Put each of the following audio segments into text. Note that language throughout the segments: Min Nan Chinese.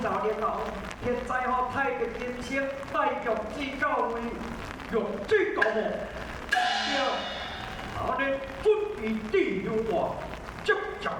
老龍王，現在吼太平人生，帶玉子到位，玉子到無？對，按呢準備致香話，接下來。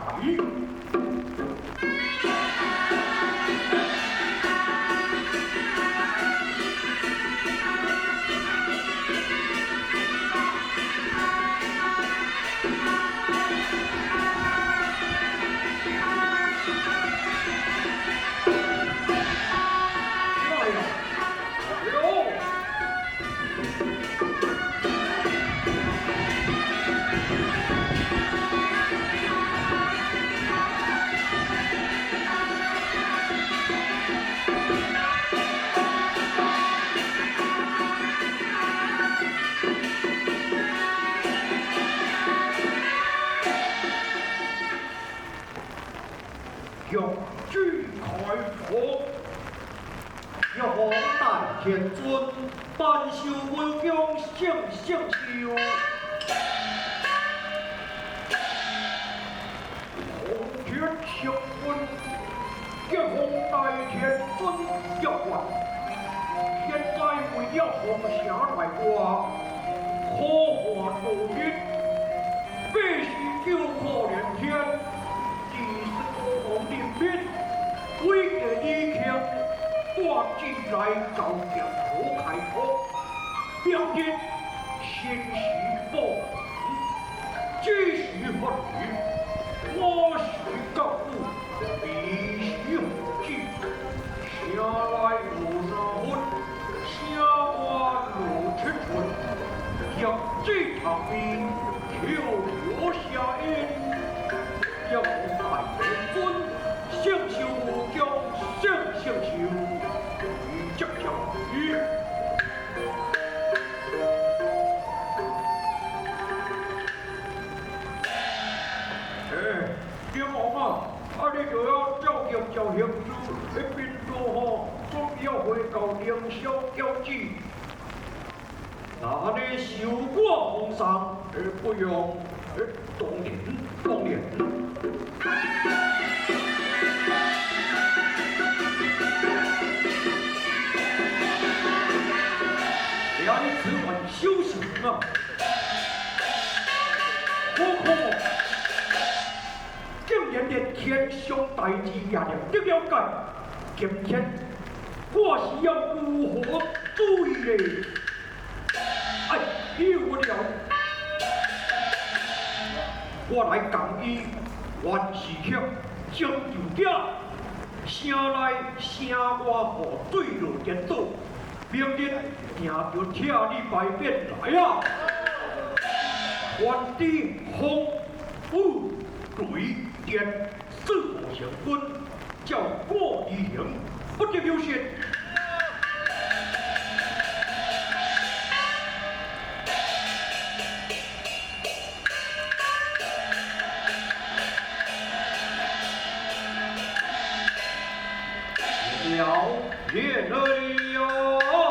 玉旨開放，玉皇大天尊，萬壽無疆聖聖壽。奉天承運，玉皇大天尊玉願，現在為了奉城內外，可患無日，89可連天。為家李慶，帶旨來朝見何開拓，明日申時報，幾時發旨？我時甲午，彼時候旨。城內落3分，城外落7寸，玉旨堂邊，口口相應，玉皇大天尊。聖壽無疆，聖聖壽，接下來。哎，天王啊，啊你就要召集趙行師，彼邊度吼，準備要回到凌霄交旨。那呢受我封賞，不用，當然當然。你只管修行啊！何況竟然連天上大志也得了解，今天我是要如何注意嘞？哎，有了，我來共伊萬事協，將就囝，城內城外雨水落顛倒。明日定著拆你牌匾來啊！凡知風雨雷電四五成軍，照我而行，不得有失。了，耶了哟。